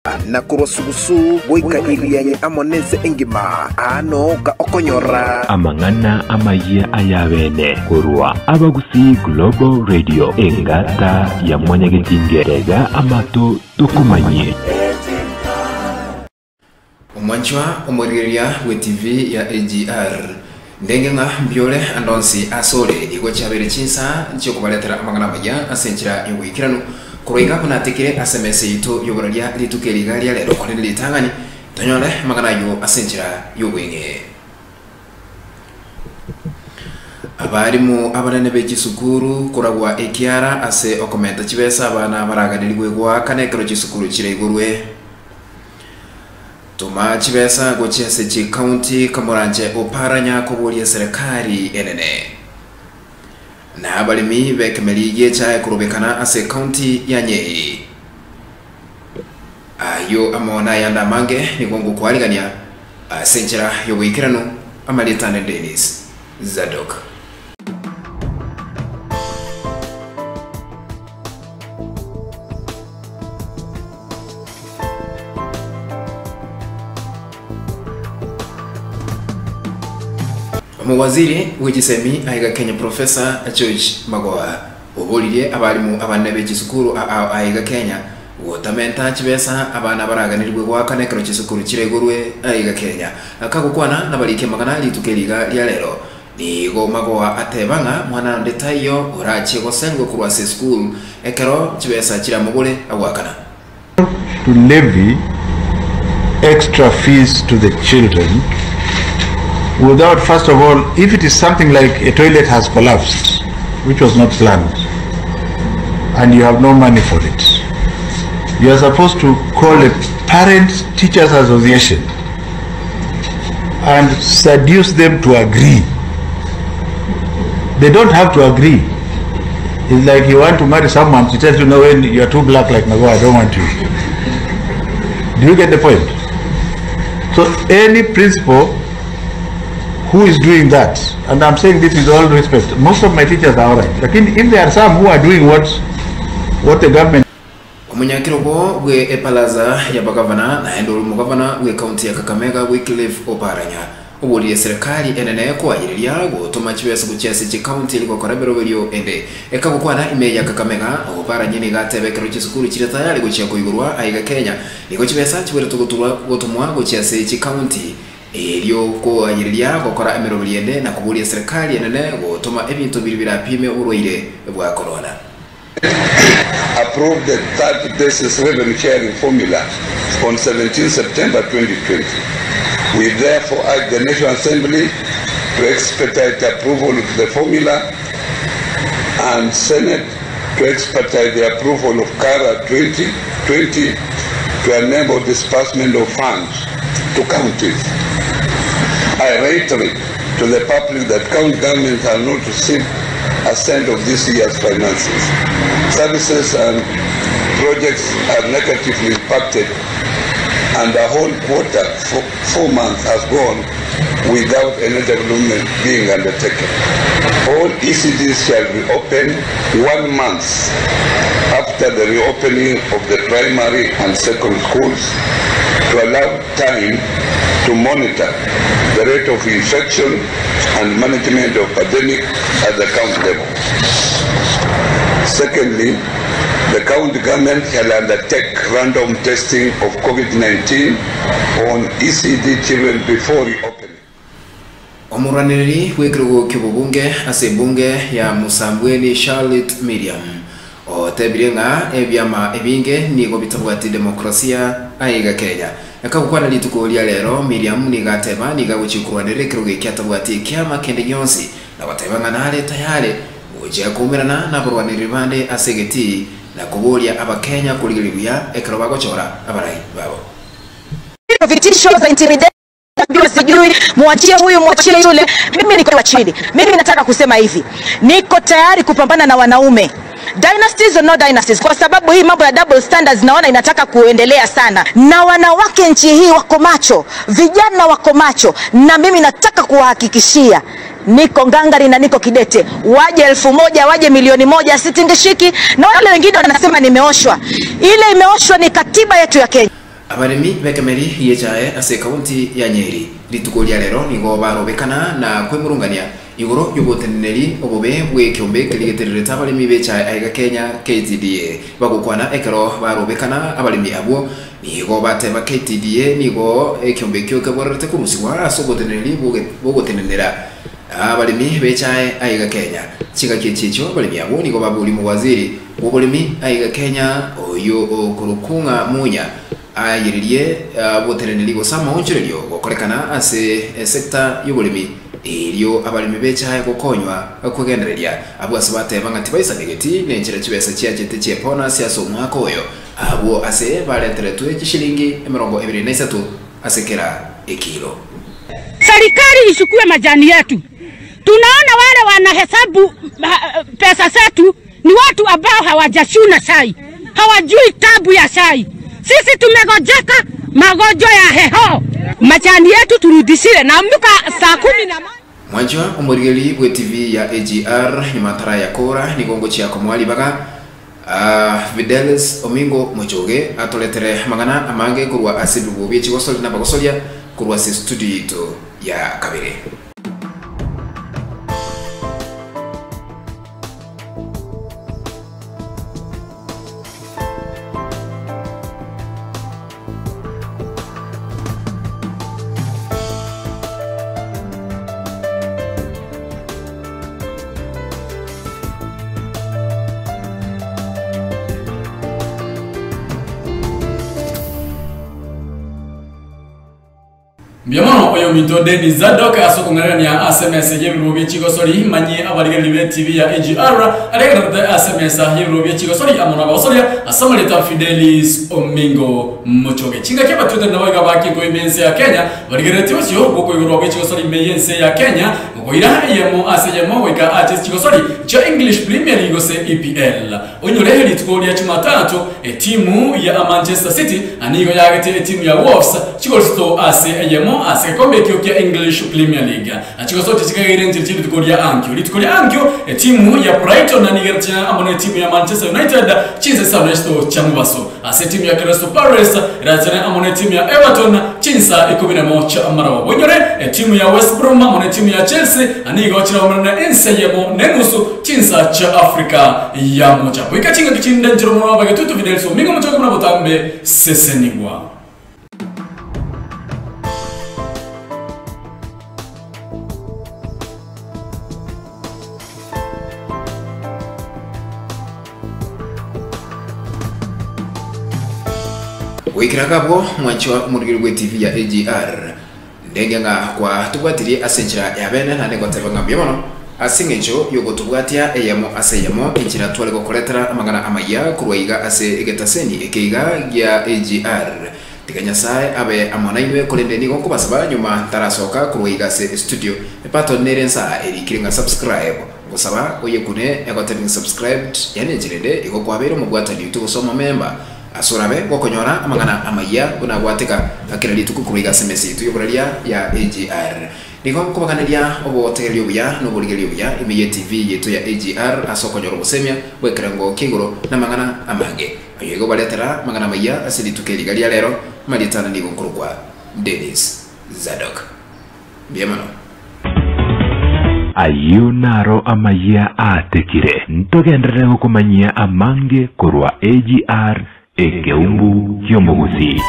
Na korwa sugusu goika Irianyi amo nense engima, aa nooka okonyora. Amang'ana amayia ay'abeene korwa Abagusii Global Radio, engata ya Mwanyagetinge, tega amato tokomanyie. Omwanchwa omorigereria bw'ETV ya AGR, Ndenge ng'a mbiore ande onsi asore, nigo chiabeire chinsa chi'okobaretera amang'ana amaya ase enchera y'oboikeranu. Korwa iga buna atekire ase emesa yaito y'oboraria rituko eri iga ria rero, korende ritang'ani tonyore amang'ana ayio ase enchera y'obweng'e. Abarimu abanene be chisukuru koragwa ekiara ase okomenta chibesa abana baraganirigwe goakana ekero chisukuru chiraigorwe. Toma chibesa gochia ase chikaunti kamoranche oparanya koboria eserekari enene. Na abaremi b'ekemeri gi'echae korobekana ase ekaunti ya Nyeri. Ayio amo nayande amange nigo ngokwarigania ase enchera y'oboikeranu. Amarieta ane Dennis Zadok. Omowaziri bw'echisemi aiga Kenya Professor George Magoha oboririe abalimu abanene be chisukuru ao aiga Kenya gotamenta chibesa abana baraganirigwe goakana ekero chisukuru chiraigorwe aiga Kenya. Kagokwana nabariki amang'ana rituko eri iga ria rero, Nigo Magoha ateba ng'a mwana onde taiyo orachie gosengwa korwa ase esukuru ekero chibesa chiramobore agoakana. To levy extra fees to the children without first of all if it is something like a toilet has collapsed which was not planned and you have no money for it you are supposed to call a parent teachers association and seduce them to agree. They don't have to agree. It's like you want to marry someone, she tells you, no, when you're too black like Magoha, I don't want you. Do you get the point? So any principal who is doing that, and I'm saying this with all respect, most of my teachers are all right. But if there are some who are doing what, what the government Omonyakerogo bwe epalaza y'abagavana naende ore omogavana bw'ekaunti ya Kakamega Wycliffe Oparanya oboririe eserekari enene koayereria gotoma chibesa gochia ase chikaunti erio gokora emeroberio ende ekagokwana ime ya Kakamega. Oparanya nigo ateba ekero chisukuru chire tayari gochia koigorwa aiga Kenya nigo chibesa chibwenerete gotomwa gochia ase chikaunti erio koayereria gokora emeroberio ende na koboria eserekari enene gotoma ebinto biria birapime oborwaire bwa korona. Approved the third basis revenue sharing formula on 17 September 2020. We therefore urge the National Assembly to expedite approval of the formula and Senate to expedite the approval of CARA 2020 to enable disbursement of funds to counties. I reiterate to the public that county governments have not received a cent of this year's finances. Services and projects are negatively impacted and the whole quarter, 4 months has gone without any development being undertaken. All ECDs shall reopen 1 month after the reopening of the primary and secondary schools to allow time to monitor the rate of infection and management of pandemic at the county level. Secondly, the county government shall undertake random testing of COVID-19 on ECD children before reopening. Omorwanereri bw'ekerogo ki'obobunge ase ebunge ya Musambweni Charlotte Miriam otebirie ng'a ebiama ebinge nigo bitabwati demokrasia aiga Kenya. Akagokwana rituko ria rero, Miriam nigo ateba nigo agochia korwanerera ekerogo eke atabwati ekiama kende gionsi na goteba ng'a nare tayare gochia koumerana nabarwanereri bande ase egetii na koboria abakenya korigereria buya ekero bagochora abarai babo. Vitisho za intimidation sijui muachie huyu muachie yule. Mimi niko chini. Mimi nataka kusema hivi, niko tayari kupambana na wanaume dynasties or no dynasties, kwa sababu hii mambo ya double standards naona inataka kuendelea sana, na wanawake nchi hii wako macho, vijana wako macho, na mimi nataka kuwahakikishia niko ngangari na niko kidete, waje 1000 waje milioni 1, sitingishiki. Na wale wengine wanasema nimeoshwa, ile imeoshwa ni katiba yetu ya Kenya. Abaremi b'ekemeri gi'echae ase ekaunti ya Nyeri rituko ria rero nigo barobekana na kwemurungania igoro y'oboteneneri obobe bw'ekeombe keria getererete abaremi b'echae aiga Kenya KTDA. Bagokwana ekero barobekana abaremi abwo nigo bateba KTDA nigo ekeombe ekio kebwererete korusigwa ase oboteneneri bogotenenera abaremi b'echae aiga Kenya. Chingaki echi echio abaremi abwo nigo baboria omowaziri bw'oboremi aiga Kenya oyio okorokwa ng'a Munya ayererie oboteneneri gose amaonchorerio gokorekana ase esecta y'oboremi erio abaremi b'echae gokonywa kwegendereria. Abwo ase bateba ng'a tibaisanegeti nenchera chibesa chiachete chi'ebonus ase omwaka oyo, abwo ase bareteretwe chishilingi 23 ase kera ekilo. Serikali ichukue majani yetu. Tunaona wale wanahesabu pesa zetu ni watu ambao hawajachuna chai, hawajui tabu ya chai. Sisi tumegojeka magonjwa ya heho. Majani yetu turudishiwe na mka saa 11. Mwanchwa omorigeri bwe TV ya AGR nyamatara ya kora nigongo chiako mwali baga Fidelis Omingo Mochoge atoletere mang'ana amange korwa ase ebibuo bie chigosori na abagosoria korwa ase studio yaito ya kabere. Mbuya oyo minto Denis Zadok ase okong'ererania ase emesa y'ebirubo bie chigosori manye abarigereri be TV ya AGR aregererete ase emesa y'ebirubo bie chigosori amo n'abagosoria ase amareta Fidelis Omingo Mochoge. Chingaki abatwete nabo iga bakinko ime ense ya Kenya barigerereti osio bw'okoigorwa bwe chigosori ime y'ense ya Kenya gokoira eyemo ase eyemo goika ache chigosori chia English Premier League gose EPL. Onyore rituko ria Jumatatu etimu ya Manchester City nigo yagete etimu ya Wolves chigosito ase eyemo ase gekombe ekio kia English Premier League. Chigosoti chikageire nchiri chi rituko ria ankio. Rituko ria ankio etimu ya Brighton nigeretie amo na etimu ya Manchester United chinsa isano echito chia mobaso. Ase etimu ya Crystal Palace erachane amo na etimu ya Everton chinsa 11 chia marogo. Onyore etimu ya West Brom amo na etimu ya Chelsea nigo chiraumerana ense eyemo nenusu chinsa chia Africa ya mocha. Goika chingaki chinde nchiro mono abagetutu Fidelis Omingo Mochoge buna botambe sesenigwa. Goikera kabwo mwanchwa omorigeri bwe TV ya AGR ndenge ng'a kwa tubwatirie ase enchera ya bene naende ngoteba ng'a mbuya mono ase eng'encho yogotubwatia eyemo ase eyemo enchera tware gokoretera amang'ana amaya korwa iga ase egetaseni eke iga gia AGR. Tiga Nyasaye abe amo nainwe korende nigo nkobasaba nyuma ntarasoka korwa iga ase studio epato nere nsa erikire ng'a subscribe gosaba oyekune egotebing subscribed yani enchera ende igo kwabeire omobwatani oito gosoma memba asorabe gokonyora amang'ana amaya buna gwateka akera rituko korwa iga ase emesa yaito y'oboraria ya AGR. Nigo nkobaganeria obotegereria obuya na oborigereria obuya ime ye TV yaito ya AGR ase okonyora obosemia bw'ekerengo kia igoro na amang'ana amange. Ayo igo baretera amang'ana amaya ase rituko eriga ria rero marietana nigo nkorokwa Dennis Zadok. Mbuya mono. Ayio naro amayia aatekire, ntogenderere gokomanyia amange korwa AGR ekeumbu ki'omogusii.